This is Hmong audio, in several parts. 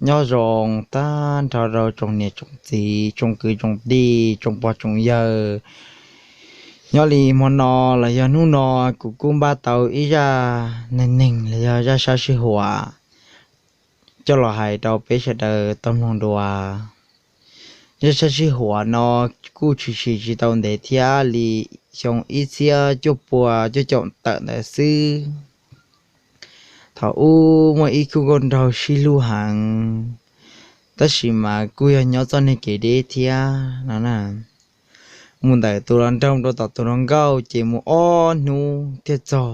Nyob zoo tag nrho rau tsoom niam tsoom txiv, tsoom kwv tsoom tij, tsoom pog tsoom yawg. Nyob li hmo no los yog hnub no, kuv kuj npaj tau ib zaj neeg neeg los yog zaj sab sij huam coj los hais rau peb sawv daws tau mloog dua. Zaj sab sij huam no kuj tshwm sim tsis tau ntev thiab li, xyoo ib txhiab cuaj pua cuaj caum tawm ntawd xwb. Thaum ub muaj ib khub nkauj nraug sib hlub heev, tab sis mas kuj yog nyob txoj niag kev deb thiab no na. Mus ntawm tus hluas nraug rau tom tus hluas nkauj ces mus ob hnub thiaj txog.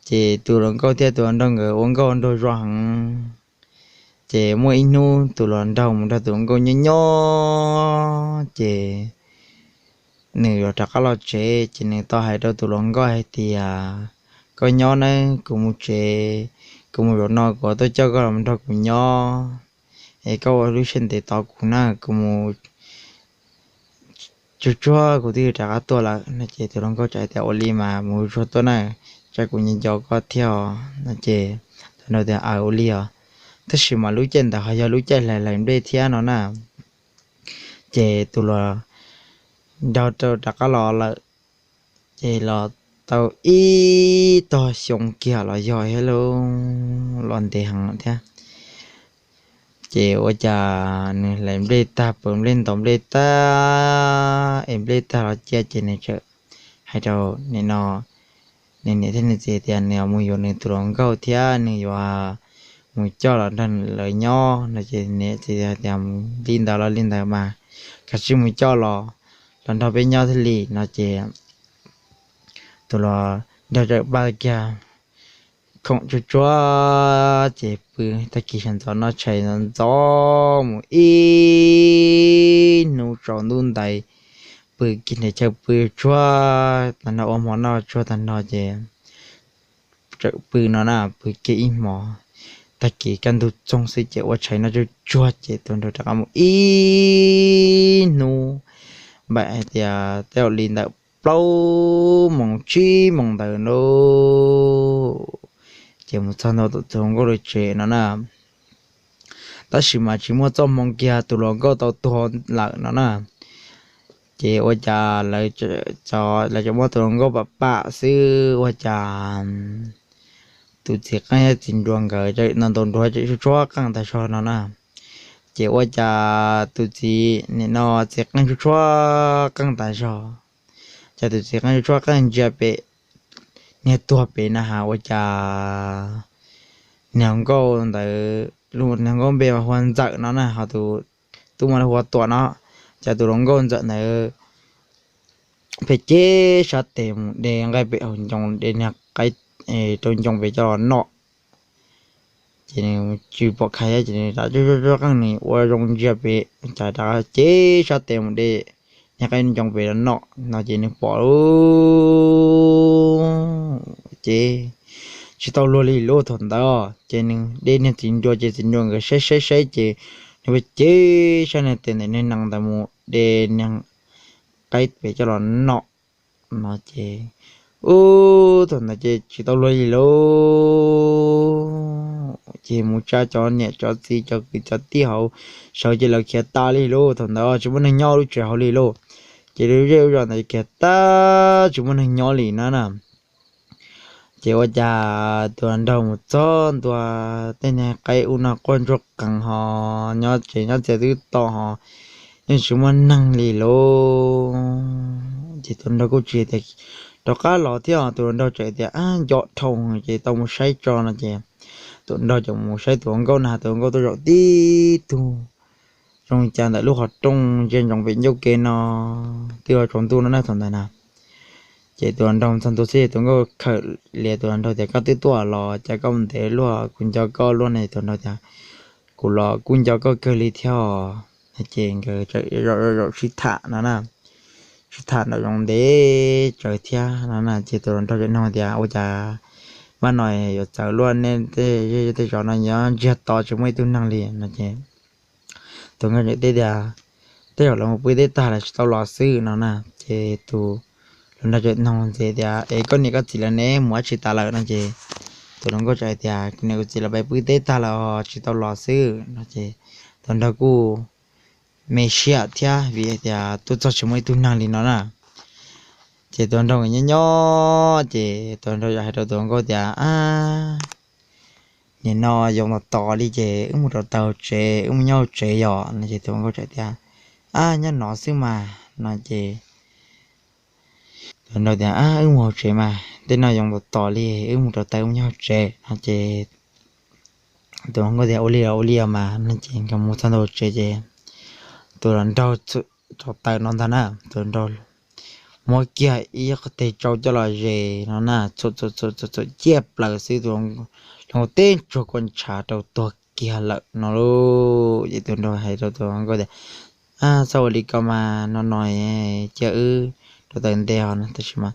Ces tus hluas nkauj thiab tus hluas nraug nkawd ua nkauj nraug zoo heev. Ces muaj ib hnub tus hluas nraug mus nrog tus hluas nkauj nyob nyob ces nws yuav rov qab los tsev, ces nws tau hais rau tus hluas nkauj hais tias, koj nyob nawb, kuv mus tsev, kuv mus zaum no kuv tuaj coj koj los nrog kuv nyob, es koj ua lub siab ntev tos kuv na, kuv mus tsuag tsuag kuv twb rov qab tuaj lawm no. Ces tus hluas nkauj txawm hais tias, ua li mas mus tsuag tuaj na, tsam kuv nco nco koj thiab os no. Ces tus hluas nraug tias, aw, ua li os. Tab sis mas lub caij ntawd ho yog lub caij hlais hlais nplej thiab no na. Ces tus hluas nraug rov qab los lawm, ces los tau ib tog xyoo kiag los yog thiab lauj, los ntev heev thiab. Ces ua cas nws hlais nplej tag, pw nplej ntaus nplej tag, es nplej tag los cia ces nws txawm hais rau nim no nws niam thiab nws txiv tias nws mus yuav nws tus hluas nkauj thiab nws yuav mus coj los nrog lawv nyob no. Ces niam txiv tias, li ntawd los li ntawd mas, kav tsij mus coj los, los nrog peb nyob thiaj li no. Ces tus hluas nraug txawm npaj kiag khoom tsuag tsuag ces pw. Tag kis sawv ntxov noj tshais ntxov mus ib hnub tsaus ntuj ntais, pw kiag nrhiav chaw pw tsuag tag nrho, ua hmo noj tsuag tag nrho ces txawm pw no na, pw kiag ib hmos. Tag kis kaj ntug txoog xwb ces ua tshais noj tsuag tsuag ces tus nraug rov qab mus ib hnub, npaum hais tias tej zaum li ntawm plaub moos tsib moos ntawd lauj, ces mus txog ntua tom tus hluas nkauj lawv tsev no na. Tab sis mas tsis muaj txoj hmoo kiag, tus hluas nkauj tau tuag lawm no na. Ces ua cas lawv tseem muab tus hluas nkauj pam pam xwb, ua cas tus txiv qeej thiab txiv nruas nkawd no ntaus nruas tseem tshuab tshuab qeej tas zog no na. Ces ua cas tus txiv nim no txiv qeej tshuab tshuab qeej tas zog, cas tus txiv qeej tshuab tshuab qeej ntsia pem niag tuag pem na has, ua cas niag nkauj ntawd, niag nkauj npe mas hu ua Ntxawm no na, ho tus tub mas hu ua Tuam no, cas tus hluas nkauj Ntxawm ntawd pheej cev sab tes mus de nqaij pem hauv ncoo, de niag qaib rau ncoo pem coj los noj. Ces nws tsis pom qab ces nws rov tshuab tshuab qeej, nws ua zoo ntsia pem, cas rov cev sab tes mus de niag qaib ncoo pem los noj no ces nws pom lawm ces tsis tau luag li lauj. Thaum ntawd ces nws de niag txiv nruas ces txiv nruas nkawd saib saib saib ces nws pheej cev sab niag tes ntawm niag nees ntawd mus de niag qaib pem coj los noj no ces, ub, thaum ntawd ces tsis tau luag li lauj. Ces mus tsa cov niam cov txiv cov kwv cov tij hauv sawv ces lawv khiav tas li lauj. Thaum ntawd tsis muaj neeg nyob lub tsev hauv li lauj. Ces lub zej lub zos ntawd khiav tas tsis muaj neeg nyob li no na. Ces ua cas tus hluas nraug mus txog ntua, tej niag qaib ub no quaj ntsuag qees ho nyob tsev nyob txias twb to ho yeej tsis muaj neeg li lauj. Ces tus hluas nraug kuj tsis tias rov qab los thiab, tus hluas nraug tseem tias, nco dhau ces tau mus saib tso no ces tus hluas nraug ces mus saib tus hluas nkauj na, tus hluas nkauj tuaj zaum tib tug zoo li cas ntawm lub qhov rooj ntsia ntsoov pem ncauj ke no, twb yuav tsaus ntuj no na thaum ntawd na. Ces tus hluas nraug txog ntua xwb tus hluas nkauj khawm lias tus hluas nraug tias, koj twb tuaj los cas koj mus ntev luaj, kuv nco koj luaj ne. Tus hluas nraug tias, kuv los kuj nco koj kawg li thiab os. Ces nkawd zaum zaum sib tham no na, sib tham nraum zoov ntev tsawv thiab no na. Ces tus hluas nraug txawm nug tias, ua cas vaj no yuav txawv luaj, nej tej zej tej zos no nyob ntsiag to tsis muaj ib tug neeg li no ces tus hluas nkauj teb tias, tej zaum lawv mus pw teb tag lawm tsis tau los xwb no na. Ces tus hluas nraug txawm nug ntxiv tias, es koj niam koj txiv lawv ne, mus dab tsi tas lawm no ces Tus hluas nkauj txawm hais tias, Kuv niam kuv txiv los peb pw teb tag lawm tsis tau los xwb, no ces tus hluas nraug kuj me siab thiab vim tias tuaj txog tsis muaj ib tug neeg li no na. Ces tus hluas nraug nyob nyob ces tus hluas nraug hais rau tus hluas nkauj tias, Ab, nim no yoov tos tos li ces wb mus rau taws tsev, wb mus nyob hauv tsev yom, no ces tus hluas nkauj txawm tias, Ab, nyob no xwb mas, no ces tus hluas nraug tias, Ab, wb mus hauv tsev mas tej no yoov tos tos li, wb mus rau taws wb mus nyob hauv tsev, no ces tus hluas nkauj tias, Ua li los ua li os mas, no ces nkawd mus txog ntua tsev ces tus hluas nraug rau taws no ntag na, tus hluas nraug muab kiag ib qho teg tsau coj los zes no na, txhuam txhuam txhuam txhuam ciaj plaws xwb, tus hluas nkauj teb ntsuag kua ntshav rau tuag kiag lawm no lauj. Ces tus hluas nraug hais rau tus hluas nkauj tias, Ab, txhob ua li ko mas, no no cia wb rau taws nte os, no tab sis mas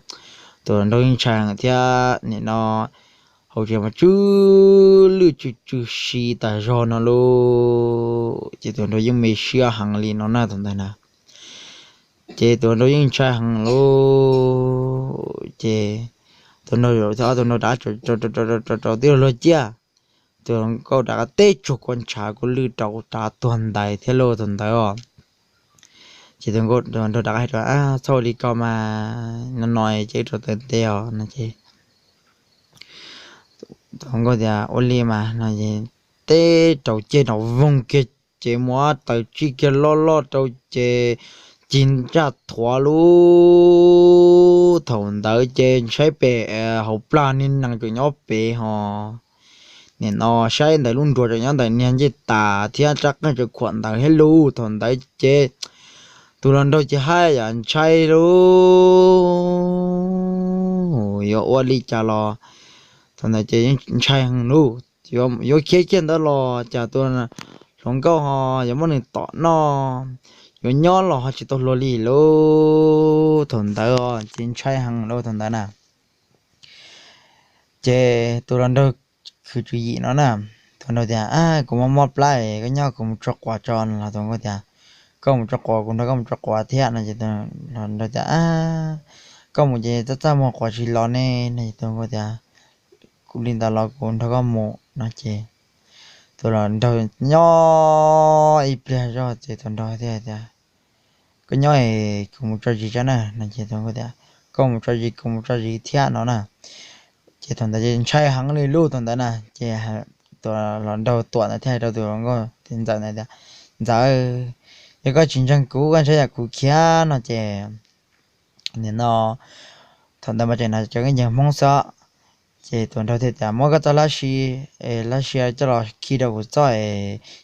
tus hluas nraug yeej ntshai heev thiab nim no hauv tsev mas tsw lwj tsw tsw si tas zog no lauj. Ces tus hluas nraug yeej me siab heev li no na thaum ntawd na. Ces tus hluas nraug yeej ntshai heev lauj. Ces tus hluas nraug thiab ob tug hluas nraug rov qab rau tib luag ciaj, tus hluas nkauj rov qab teb tsuag kua ntshav kua lwj rau rov qab tuag ntaiv thiab lauj thaum ntawd os. Ces tus hluas nraug rov qab hais rau, Txhob ua li ko mas, no no ces wb rau taws nte os, no ces tus hluas nkauj tias, Ua li mas, no ces teb rau ciaj nrov voog kiag ces muab taws tsij kiag loj loj rau ces cig ntsaj thuav lauj. Thaum ntawd ces ntshai pem hauv plag niag nees tseem nyob pem hos, nim no saib ntawm lub nruas tseem nyob ntawm niag ncej tas thiab rab qeej tseem khuam ntawd thiab lauj. Thaum ntawd ces tus hluas nraug ces haj yam ntshai lauj, yuav ua li cas los thaum ntawd ces yeej ntshai heev lauj. Yuav khiav kiag ntawd los cas tus hluas nkauj ho yuav muab nws tom noj, yuav nyob los ho tsis tau hluas li lauj. Thaum ntawd ces ntshai heev lauj thaum ntawd na. Ces tus hluas nraug khwv tswv yim no na, tus hluas nraug tias, Kuv mob mob plab, koj nyob kuv mus tso quav tso, no los tus hluas nkauj tias, Koj mus tso quav, kuv nrog koj mus tso quav thiab, no ces tus hluas nraug tias, Koj mus ces txaj txaj muag quav tsis los ne, no ces tus hluas nkauj tias, Kuv li ntawd los kuv nrog koj mus, no ces tus hluas nraug nyob ib pliag zog ces tus hluas nraug thiaj tias, Koj nyob es kuv mus tso zis tso na, no ces tus hluas nkauj tias, Koj mus tso zis kuv mus tso zis thiab, no na. Ces thaum ntawd ces ntshai heev li lauj thaum ntawd na, ces tus hluas nraug Tuam ntawd thiaj hais rau tus hluas nkauj ntxawm ntawd tias, Ntxawm, yog koj tsis ntseeg kuv, koj ntshai yam kuv khiav no ces nim no, thaum ntawd mas tseem hnav cov ncees Hmoob xwb, ces tus hluas nraug thiaj tias, Muab koj txoj hlab si, hlab si coj los khi rau kuv txoj,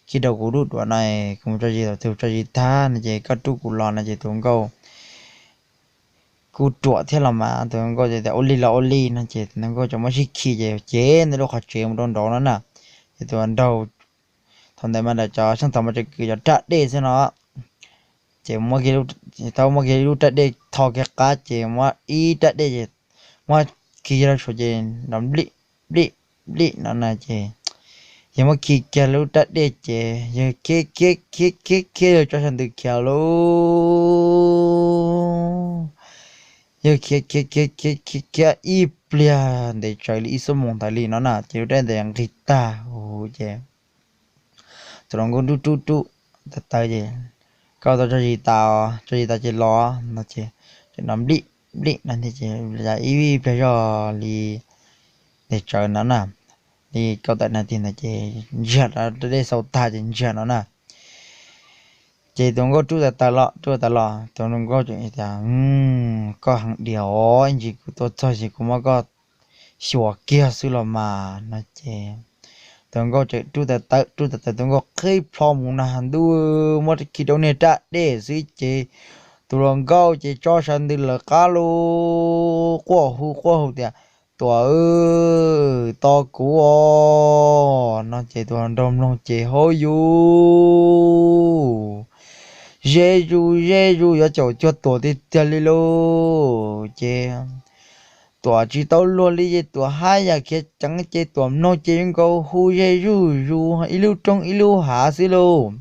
khi rau kuv lub duav no, kuv mus tso zis, thaum twg tso zis tag no ces koj rub kuv los, no ces tus hluas nkauj kuj ruam thiab los mas tus hluas nkauj tias, Ua li los ua li, no ces tus hluas nkauj tseem muab sib khi ces cev ntawm lub qhov tsev mus rau nraud no na. Ces tus hluas nraug, thaum ntawd mas lawv cov xyoob txos mas tseem kwv cov raj dej xwb no, ces tau muab kiag lub raj dej tho kiag qab ces muab ib raj dej ces muab khi rau saum ces nrov nplij nplij nplij no na ces yawg muab khi kiag lub raj dej ces yawg khiav khiav khiav khiav khiav yawg tso sab ntws khiav lauj. Yawg khiav khiav khiav khiav khiav khiav ib pliag ntev tsawv li ib xuab moos ntawd li no na ces lub raj dej ntawd nqis tag huv ces tus hluas nkauj rub rub rub taws taws ces, Koj tau tso zis tas, tso zis tas ces los no ces, ces nrov nplij nplij no thiab ces ib pliag zog li ntev tsawv no na, li kaum tawm nas this ntawd ces ntsiag, raj dej xaus tag ces ntsiag no na. Ces tus hluas nkauj rub taws taws los, rub taws taws los, tus hluas nkauj tias, Koj heev diam os, ib ntsis kuv tuaj txog ces kuv muab koj xyuas kiag xwb los mas, no ces tus hluas nkauj tseem rub taws taws rub taws taws, tus hluas nkauj qhib plho mus na ntuj, muab khi rau niag raj dej xwb ces tus hluas nkauj ces tso sab ntws lawv qab lauj, quaj hu quaj hu tias, Tuam, tos kuv os, no ces tus hluas nraug mloog ces hauj yus ze zus ze zus yuav caum cuag Tuam tiag tiag li lauj. Ces Tuam tsis tau luag li ces Tuam haj yam khiav ceev ces Tuam mloog ces zoo nkaus hu ze zuj zus ib lub roob ib lub hav xwb lauj.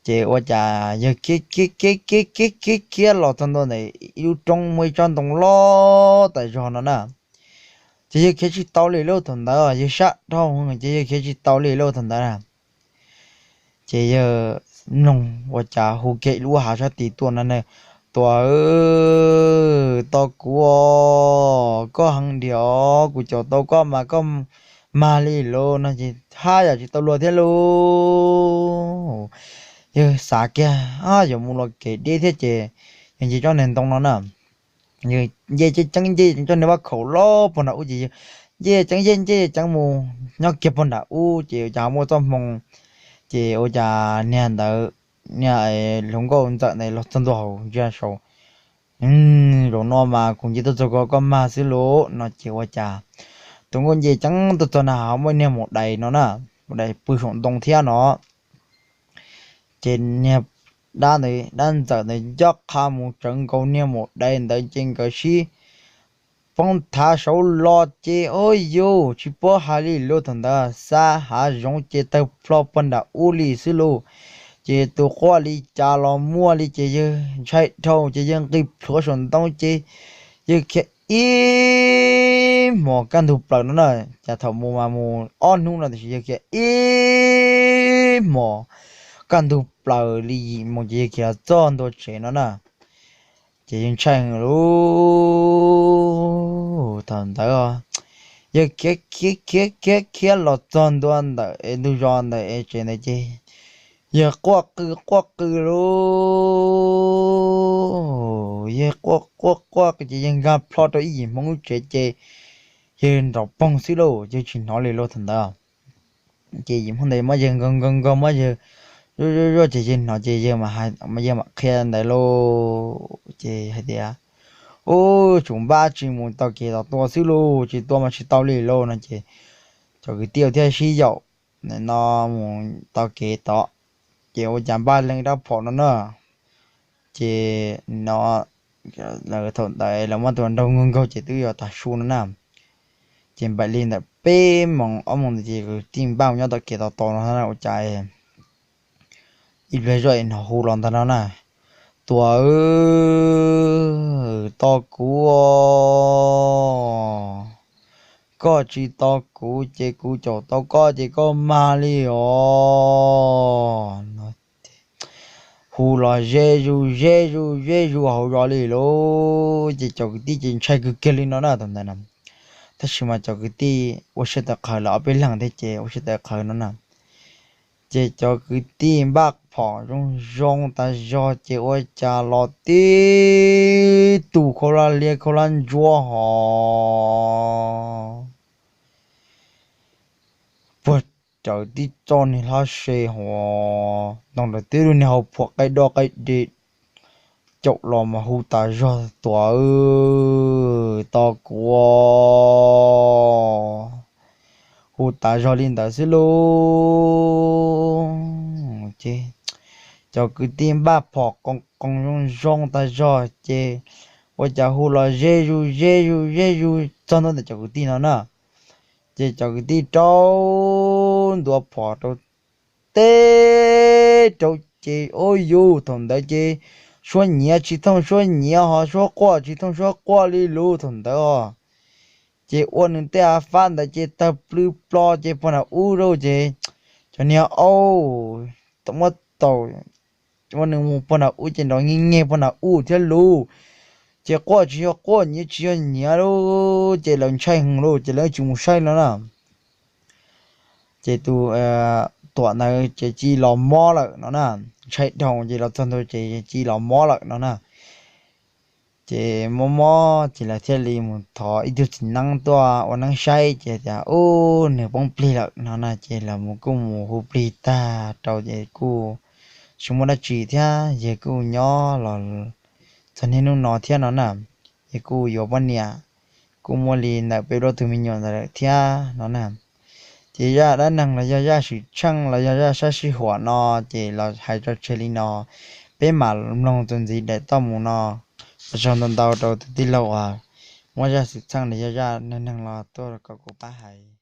Ces ua cas yawg khiav khiav khiav khiav khiav khiav los txog ntua ntawm ib lub roob muaj ib tsob ntoo loj tas zog no na. Ces yawg khiav tsis tau li lauj thaum ntawd, yawg sab dhau ces yawg khiav tsis tau li lauj thaum ntawd na. Ces yawg mloog ua cas hu kiag lub hav sab tid tuaj no na: Tuam, tau kuv os, koj heev diam os, kuv caum tau koj mas koj mag li lauj no ces haj yam tsis tau luag thiab lauj. Yawg xav kiag yuav mus los kev deb thiab ces yawg nce tsob niag ntoo no na, yawg nce ceev ceev nce tsob niag vaj khaum los puag nram ub ces yawg nce ceev nce nce ceev mus nyob kiag puag nram ub ces ua cas ho muaj txoj hmoo, ces ua cas niag ntawd, niag hluas nkauj ntxawm ntawd los txog ntua hauv ntsia saud. Zaum no mas kuv nce tuaj txog koj, koj mag xwb lauj no ces ua cas tus nkauj nce ceev tuaj txog na ho muaj niag maum dais no na, maum dais pw saum ntoo thiab no. Ces niag dab ntawd, dab ntxawm ntawd ncaj qha mus tsawv nkaus niag maum dais ntawd ces nkawd sib poob thav saud los ces ua yus tsis paub hais li lauj thaum ntawd xab hav zoov ces tawg plho puag nram ub li xwb lauj. Ces tus quaj li cas los muaj li ces yawg ntshai dhau ces yawg nqis plhuav saum ntoo ces yawg khiav ib hmos kaj ntug plaws no na. Cas thaum mus mas mus ob hnub no tiam sis yawg khiav ib hmos kaj ntug plaws li yim moos ces yawg khiav txog ntua tsev no na. Ces yawg ntshai heev lauj thaum ntawd, yawg khiav khiav khiav khiav khiav los txog ntua ntawm ntug zos ntawm tsev ntawd ces yawg quaj qw quaj qw lauj. Yawg quaj quaj quaj ces yawg nkag plho rau ib yim hmoov lub tsev ces yawg nrov poog xwb lauj, yawg tsis hnov li lauj thaum ntawd. Ces yim hmoov ntawd muab yawg nkaug nkaug nkaug muab yawg zuaj zuaj zuaj ces yawg hnov ces yawg mam qhia ntawd lauj, ces hais tias, Ub, tsum npaj tsis mus taug kev tom tua xwb lauj, tsis tua mas tsis tau li lauj no ces cov kwv tij thiaj sib yaum no mus taug kev tod. Ces ua cas npaj leej rab phom no na, ces no lawv thaum ntawd lawv muab tus nraug nkaug nkaug ces twb yuav tag su no na. Ces npaum li ntawm peb moos ob moos ntawd ces kwv tij npaj mus nyob tom kev tom tos no ua cas ib pliag zoj es hnov hu los ntag no na: Tuam, tos kuv os, koj tsis tos kuv ces kuv caum tau koj ces koj mag li os. Hu los ze zus ze zus ze zus hauv zos li lauj. Ces cov kwv tij ces ntshai kawg kiag li no na thaum ntawd na. Tab sis mas cov kwv tij ua siab tawv qhawv lawm ob peb leeg thiab ces ua siab tawv qhawv no na. Ces cov kwv tij npaj phom zoo zoo tas zog ces ua cas los tib tug khaub hlab liab khaub hlab ntsuab ho puag raws tib txoj niag hlab se ho ntoo raws tib lub niag hauv phuam qaij doj qaij de caum los mas hu tas zog: Tuam, tos kuv. Hu tas zog li ntawd xwb lauj. Ces cov kwv tij npaj phom qoo qoo zoo zoo tas zog ces ua cas hu los ze zus ze zus ze zus txog ntua ntawm cov kwv tij no na. Ces cov kwv tij rau ntua phom rau teb rau ces ua yus thaum ntawd ces suab nyiav tsis thooj suab nyiav ho suab quaj tsis thooj suab quaj li lauj thaum ntawd os. Ces ua nws tej av fab ntawd ces tawg plw plo ces puag nram ub lauj ces cov niag aub muab taus ua nws mus puag nram ub ces nrov nyeg nyeg puag nram ub thiab lauj. Ces quaj tsis yog quaj nyiav tsis yog nyiav lauj ces lawv ntshai heev lauj ces lawv tsis mus saib no na. Ces tus Tuam ntawd ces cia li los mob lawm no na. Ntshai dhau ces los txog ntua ces cia li los mob lawm no na. Ces mob mob ces lawv thiaj li mus thov ib tug txiv neeb tuaj ua neeb saib ces tias, Ub, nws poob plig lawm no na. Ces lawv mus kuj mus hu plig tag rau ces kuj tsis muaj dab tsi thiab, yawg kuj nyob los txog niaj hnub no thiab no na. Yawg kuj yuav poj niam, kuj muaj li ntawm peb plaub tug me nyuam ntawd lawm thiab no na. Ces zaj dab neeg los yog zaj xwm txheej los yog zaj sab sij huam no ces los hais tso tseg li no. Peb mam mloog txuas ntxiv daim toj mus no. Ua tsaug ntau ntau rau tus tij laug uas muab zaj xwm txheej los yog zaj neeg neeg los tuaj kom kuv pab hais.